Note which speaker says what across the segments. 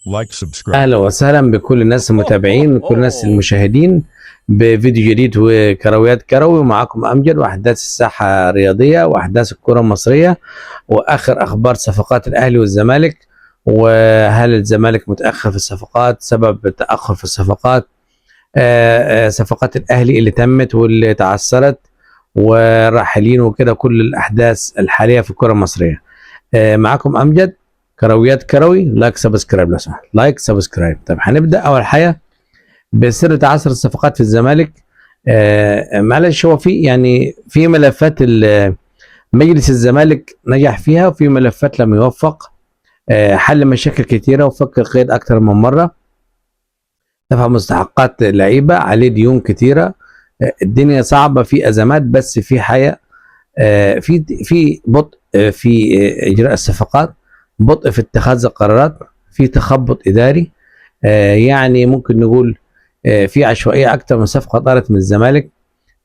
Speaker 1: Like, subscribe.
Speaker 2: اهلا وسهلا بكل الناس المتابعين وكل الناس المشاهدين بفيديو جديد وكرويات كروي. ومعاكم امجد واحداث الساحة الرياضية واحداث الكره المصرية واخر اخبار صفقات الاهلي والزمالك، وهل الزمالك متاخر في الصفقات؟ سبب التاخر في الصفقات، صفقات الاهلي اللي تمت واللي تعثرت والراحلين وكده، كل الاحداث الحالية في الكره المصرية. معاكم امجد كرويات كروي. like subscribe لو سمحت، like subscribe. طب هنبدا اول حاجة بسر تعثر الصفقات في الزمالك. معلش، هو في يعني في ملفات مجلس الزمالك نجح فيها وفي ملفات لم يوفق. حل مشاكل كتيرة وفك القيد اكتر من مرة، دفع مستحقات لعيبة عليه ديون كتيرة. الدنيا صعبة، في ازمات، بس في حياة. في بطء في اجراء الصفقات، بطء في اتخاذ القرارات، في تخبط اداري. يعني ممكن نقول في عشوائية. اكتر من صفقة طارت من الزمالك.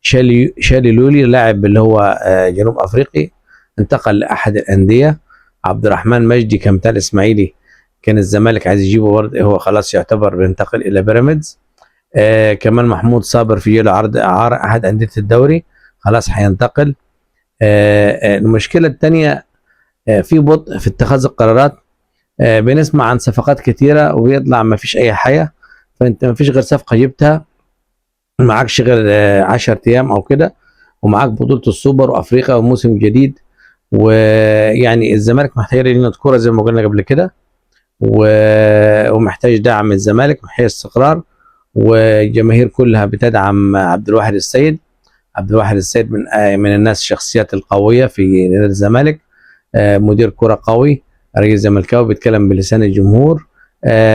Speaker 2: شالي لولي لاعب اللي هو جنوب افريقي انتقل لاحد الاندية. عبد الرحمن مجدي كان بتاع الاسماعيلي، كان الزمالك عايز يجيبه برضه، هو خلاص يعتبر بينتقل الى بيراميدز. كمان محمود صابر في له عرض اعاره احد اندية الدوري، خلاص هينتقل. المشكلة الثانية في بطء في اتخاذ القرارات. بنسمع عن صفقات كتيرة وبيطلع ما فيش اي حاجة، فانت ما فيش غير صفقة جبتها، معكش غير 10 ايام او كده، ومعاك بطوله السوبر وافريقيا وموسم جديد. ويعني الزمالك محتاج لجنة كورة زي ما قلنا قبل كده، ومحتاج دعم. الزمالك محتاج استقرار، والجماهير كلها بتدعم عبد الواحد السيد. عبد الواحد السيد من الناس الشخصيات القوية في نادي الزمالك، مدير كره قوي، رئيس زملكاوي بيتكلم بلسان الجمهور.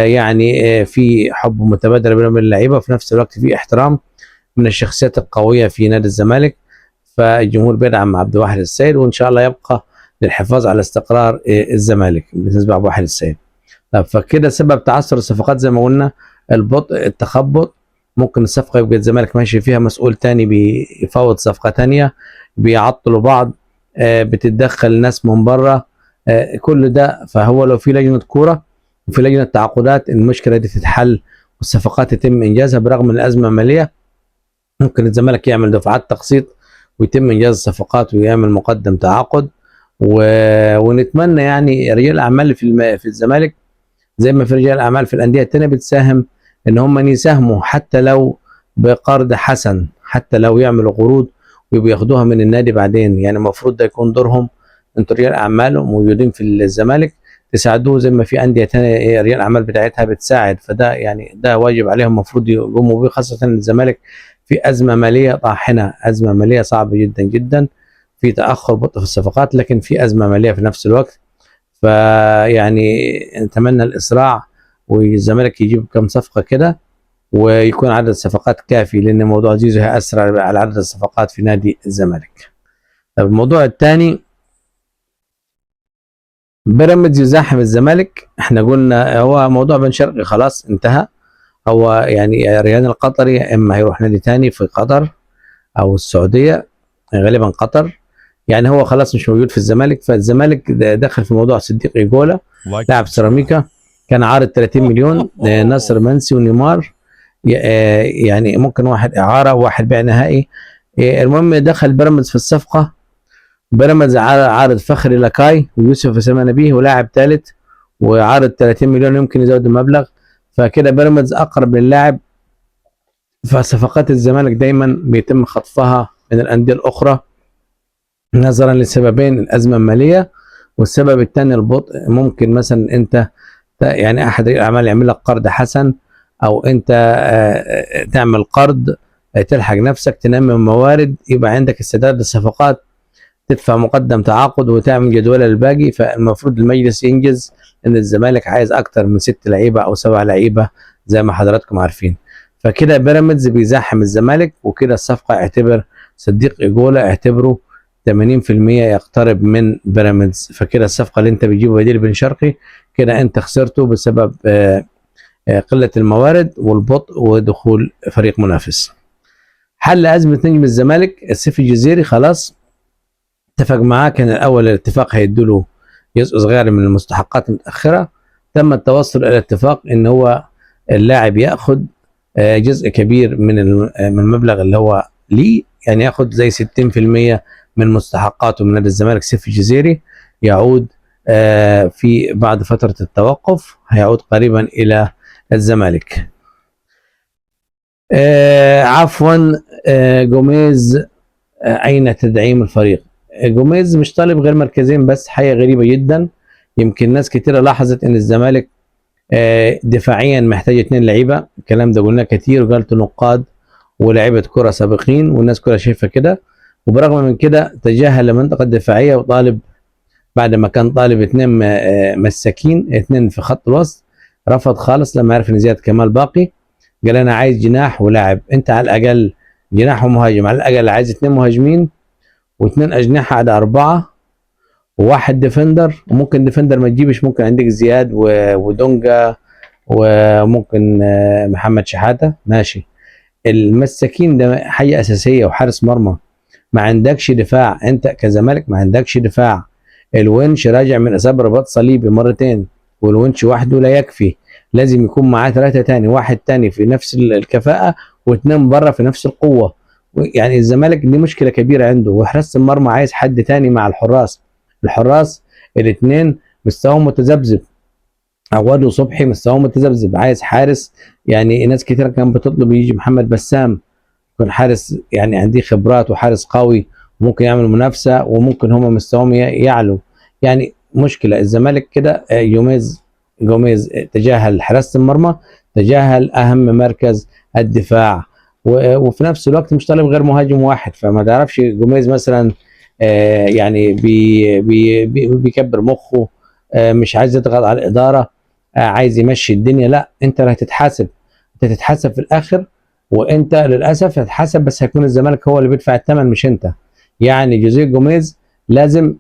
Speaker 2: يعني في حب متبادل بينه وبين اللعيبة، وفي نفس الوقت في احترام من الشخصيات القوية في نادي الزمالك. فالجمهور بيدعم عبد الواحد السيد، وان شاء الله يبقى للحفاظ على استقرار الزمالك بالنسبة لعبد الواحد السيد. طب فكده سبب تعثر الصفقات زي ما قلنا البطء، التخبط. ممكن الصفقة يبقى الزمالك ماشي فيها، مسؤول تاني بيفاوض صفقة تانية، بيعطلوا بعض، بتتدخل ناس من بره، كل ده. فهو لو في لجنة كورة وفي لجنة تعاقدات المشكلة دي تتحل والصفقات يتم انجازها برغم من الازمة المالية. ممكن الزمالك يعمل دفعات تقسيط ويتم انجاز الصفقات ويعمل مقدم تعاقد. ونتمنى يعني رجال الاعمال في الزمالك زي ما في رجال اعمال في الاندية التانية بتساهم، ان هم يساهموا حتى لو بقرض حسن، حتى لو يعملوا قروض وبياخدوها من النادي بعدين. يعني المفروض ده يكون دورهم، انتوا رجال اعمال وموجودين في الزمالك تساعدوه زي ما في اندية تانية رجال الاعمال بتاعتها بتساعد. فده يعني ده واجب عليهم المفروض يقوموا به، خاصة ان الزمالك في ازمة ماليه طاحنة، ازمة ماليه صعبة جدا جدا، في تاخر بطء في الصفقات، لكن في ازمة ماليه في نفس الوقت. فيعني نتمنى الاسراع والزمالك يجيب كم صفقة كده ويكون عدد الصفقات كافي، لان موضوع زيزو هيأثر على عدد الصفقات في نادي الزمالك. طب الموضوع الثاني، بيراميدز يزاحم الزمالك. احنا قلنا هو موضوع بن شرقي خلاص انتهى، هو يعني ريان القطري اما هيروح نادي تاني في قطر او السعودية، غالبا قطر، يعني هو خلاص مش موجود في الزمالك. فالزمالك دخل في موضوع صديق ايجولا
Speaker 1: Like,
Speaker 2: لاعب
Speaker 1: subscribe.
Speaker 2: سيراميكا، كان عارض 30 مليون. نصر منسي ونيمار، يعني ممكن واحد اعاره وواحد بيع نهائي. المهم دخل بيراميدز في الصفقة. بيراميدز عارض فخري لاكاي ويوسف اسامة نبيه ولاعب ثالث، وعارض 30 مليون، يمكن يزود المبلغ. فكده بيراميدز اقرب للاعب. فصفقات الزمالك دايما بيتم خطفها من الاندية الاخرى نظرا لسببين: الازمة المالية، والسبب الثاني البطء. ممكن مثلا انت يعني احد الاعمال يعمل لك قرض حسن، او انت تعمل قرض، تلحق نفسك، تنمي موارد، يبقى عندك استعداد للصفقات، تدفع مقدم تعاقد وتعمل جدول الباقي. فالمفروض المجلس ينجز، ان الزمالك عايز اكتر من 6 لعيبة او 7 لعيبة زي ما حضراتكم عارفين. فكده بيراميدز بيزاحم الزمالك، وكده الصفقة اعتبر صديق ايجولا اعتبره 80% يقترب من بيراميدز. فكده الصفقة اللي انت بتجيبه بديل بن شرقي كده انت خسرته بسبب قلة الموارد والبطء ودخول فريق منافس. حل ازمة نجم الزمالك السيف الجزيري خلاص اتفق معاه، كان الاول الاتفاق هيدوا له جزء صغير من المستحقات المتاخرة، تم التوصل الى اتفاق ان هو اللاعب ياخذ جزء كبير من المبلغ اللي هو ليه، يعني ياخذ زي 60% من مستحقاته من نادي الزمالك. سيف الجزيري يعود في بعد فترة التوقف، هيعود قريبا الى الزمالك. عفوا، جوميز، اين تدعيم الفريق؟ جوميز مش طالب غير مركزين بس، حاجة غريبة جدا. يمكن ناس كتيرة لاحظت ان الزمالك دفاعيا محتاج 2 لعيبة، الكلام ده قلناه كتير وقالته نقاد ولاعيبه كره سابقين والناس كلها شايفه كده، وبرغم من كده تجاهل المنطقة الدفاعية وطالب بعد ما كان طالب 2 مساكين، 2 في خط الوسط، رفض خالص لما عرف ان زياد كمال باقي. قال انا عايز جناح ولاعب، انت على الاقل جناح ومهاجم، على الاقل عايز 2 مهاجمين و2 اجنحة على 4 وواحد defender، وممكن defender ما تجيبش، ممكن عندك زياد ودونجا وممكن محمد شحاته، ماشي. المساكين ده حاجة اساسية، وحارس مرمى. ما عندكش دفاع، انت كزمالك ما عندكش دفاع. الونش راجع من اصابه رباط صليبي مرتين، والونش وحده لا يكفي، لازم يكون معاه 3 تاني، 1 تاني في نفس الكفاءة و2 بره في نفس القوة. يعني الزمالك دي مشكلة كبيرة عنده. وحراسه المرمى عايز حد تاني مع الحراس، الحراس الاثنين مستواهم متذبذب، عواد وصبحي مستواهم متذبذب، عايز حارس. يعني ناس كتير كان بتطلب يجي محمد بسام، يكون حارس يعني عنديه خبرات وحارس قوي وممكن يعمل منافسه، وممكن هم مستواهم يعلو. يعني مشكلة الزمالك كده. جوميز تجاهل حراسة المرمى، تجاهل اهم مركز الدفاع، وفي نفس الوقت مش طالب غير مهاجم واحد. فما تعرفش جوميز مثلا يعني بي بي بي بيكبر مخه، مش عايز يضغط على الادارة، عايز يمشي الدنيا. لا، انت اللي هتتحاسب، انت هتتحاسب في الاخر، وانت للاسف هتتحاسب، بس هيكون الزمالك هو اللي بيدفع الثمن مش انت. يعني جوزيه جوميز لازم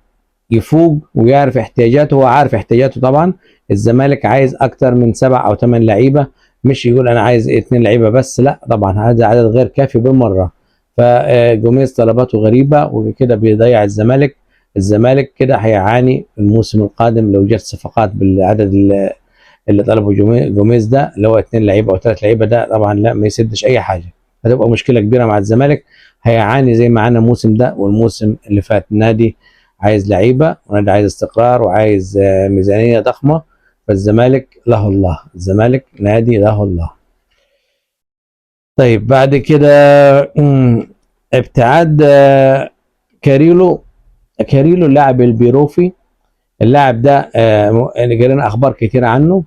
Speaker 2: يفوق ويعرف احتياجاته، هو عارف احتياجاته طبعا. الزمالك عايز اكتر من 7 أو 8 لعيبة، مش يقول انا عايز 2 لعيبة بس، لا طبعا هذا عدد غير كافي بالمرة. فجوميز طلباته غريبة وكده بيضيع الزمالك. الزمالك كده هيعاني الموسم القادم لو جت صفقات بالعدد اللي طلبه جوميز ده، اللي هو 2 لعيبة او 3 لعيبة، ده طبعا لا ما يسدش اي حاجة، هتبقى مشكلة كبيرة مع الزمالك. هيعاني زي ما عانى الموسم ده والموسم اللي فات. النادي عايز لعيبة، ونادي عايز استقرار، وعايز ميزانية ضخمة. فالزمالك له الله، الزمالك نادي له الله. طيب بعد كده ابتعاد كاريلو. كاريلو اللاعب البيروفي، اللاعب ده قرينا اخبار كتير عنه،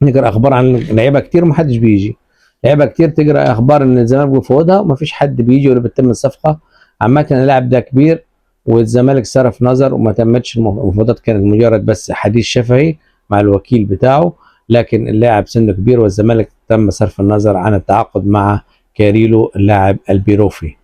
Speaker 2: نقرا اخبار عن لعيبة كتير ومحدش بيجي، لعيبة كتير تقرا اخبار ان الزمالك بيفوضها ومفيش حد بيجي ولا بتتم الصفقة. عامة اللاعب ده كبير والزمالك صرف نظر وما تمتش المفاوضات، كانت مجرد بس حديث شفهي مع الوكيل بتاعه، لكن اللاعب سنة كبير والزمالك تم صرف النظر عن التعاقد مع كاريلو اللاعب البيروفي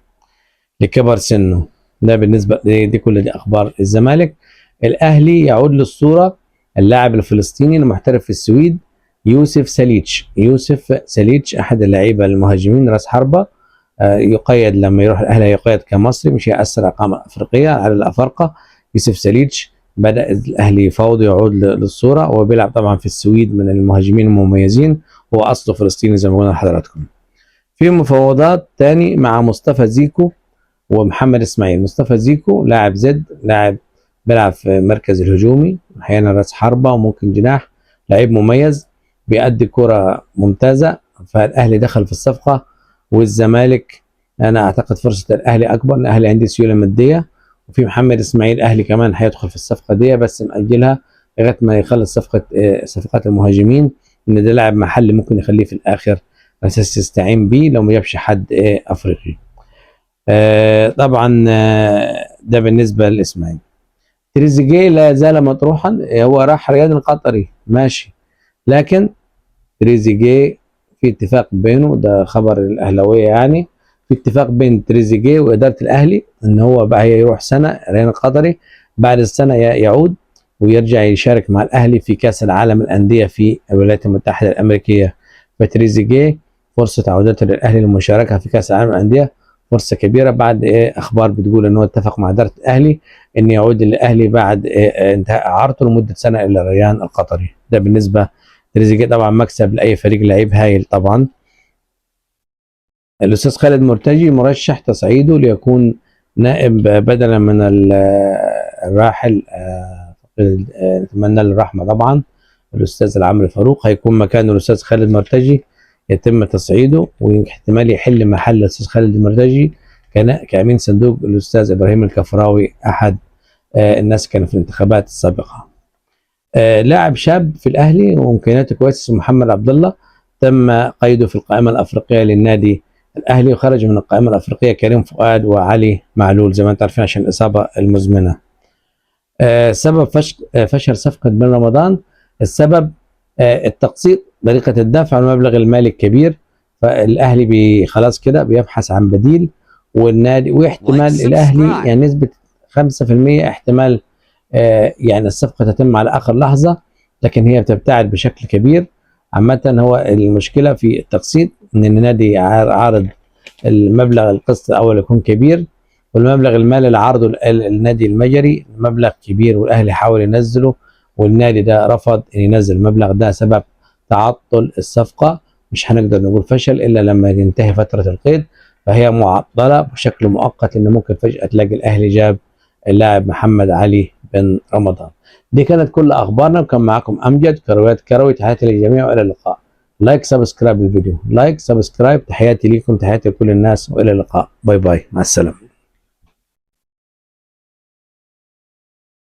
Speaker 2: لكبر سنة. ده بالنسبة دي كل دي اخبار الزمالك. الاهلي يعود للصورة اللاعب الفلسطيني المحترف في السويد يوسف ساليتش. يوسف ساليتش احد اللعيبة المهاجمين راس حربه، يقيد لما يروح الاهلي يقيد كمصري، مش هيأثر اقامه افريقية على الافارقة. يوسف ساليتش بدأ الاهلي يفاوض يعود للصورة، وهو بيلعب طبعا في السويد من المهاجمين المميزين، هو اصله فلسطيني زي ما قلنا لحضراتكم. في مفاوضات تاني مع مصطفى زيكو ومحمد اسماعيل. مصطفى زيكو لاعب زد، لاعب بيلعب في مركز الهجومي، احيانا راس حربه وممكن جناح، لعيب مميز بيأدي كرة ممتازة. فالاهلي دخل في الصفقة، والزمالك انا اعتقد فرصة الاهلي اكبر، الاهلي عندي سيولة مادية، وفي محمد اسماعيل اهلي كمان هيدخل في الصفقة دي، بس مأجلها لغاية ما يخلص صفقات المهاجمين، ان ده لاعب محلي ممكن يخليه في الاخر اساس يستعين بيه لو ما جابش حد افريقي. طبعا ده بالنسبة لاسماعيل. تريزيجيه لا زال مطروحا، هو راح رياض القطري ماشي، لكن تريزيجيه في اتفاق بينه، ده خبر الاهلاوية يعني، في اتفاق بين تريزيجيه واداره الاهلي ان هو بقى يروح سنة رياض القطري، بعد السنة يعود ويرجع يشارك مع الاهلي في كاس العالم الاندية في الولايات المتحدة الامريكية. فتريزيجيه فرصة عودته للاهلي للمشاركة في كاس العالم الاندية فرصة كبيرة بعد اخبار بتقول ان هو اتفق مع ادارة الاهلي ان يعود للاهلي بعد انتهاء اعارته لمدة سنة الى الريان القطري. ده بالنسبة تريزيجيه، طبعا مكسب لاي فريق، لعيب هايل طبعا. الاستاذ خالد مرتجي مرشح تصعيده ليكون نائب بدلا من الراحل، نتمنى له الرحمة طبعا، الاستاذ العمري فاروق هيكون مكانه الاستاذ خالد مرتجي، يتم تصعيده واحتمال يحل محل الاستاذ خالد المرتجي كأمين صندوق الاستاذ ابراهيم الكفراوي، احد الناس كانوا في الانتخابات السابقة. لاعب شاب في الاهلي وامكانياته كويسة اسمه محمد عبد الله، تم قيده في القائمة الافريقية للنادي الاهلي، وخرج من القائمة الافريقية كريم فؤاد وعلي معلول زي ما انتم عارفين عشان الاصابة المزمنة. سبب فشل صفقة بن رمضان، السبب التقسيط، طريقه الدفع، المبلغ المالي الكبير، فالاهلي خلاص كده بيبحث عن بديل، والنادي واحتمال
Speaker 1: Like,
Speaker 2: الاهلي
Speaker 1: subscribe.
Speaker 2: يعني نسبه 5% احتمال يعني الصفقة تتم على اخر لحظة، لكن هي بتبتعد بشكل كبير. عامة هو المشكلة في التقسيط، ان النادي عارض المبلغ القسط الاول يكون كبير، والمبلغ المالي اللي عرضه النادي المجري مبلغ كبير، والاهلي حاول ينزله والنادي ده رفض ان ينزل المبلغ ده، سبب تعطل الصفقة. مش هنقدر نقول فشل الا لما ينتهي فترة القيد، فهي معطلة بشكل مؤقت، لان ممكن فجاة تلاقي الاهلي جاب اللاعب محمد علي بن رمضان. دي كانت كل اخبارنا، وكان معاكم امجد كرويات كروي. تحياتي للجميع والى اللقاء. like subscribe للفيديو، like subscribe. تحياتي لكم، تحياتي لكل الناس، والى اللقاء. bye bye، مع السلامة.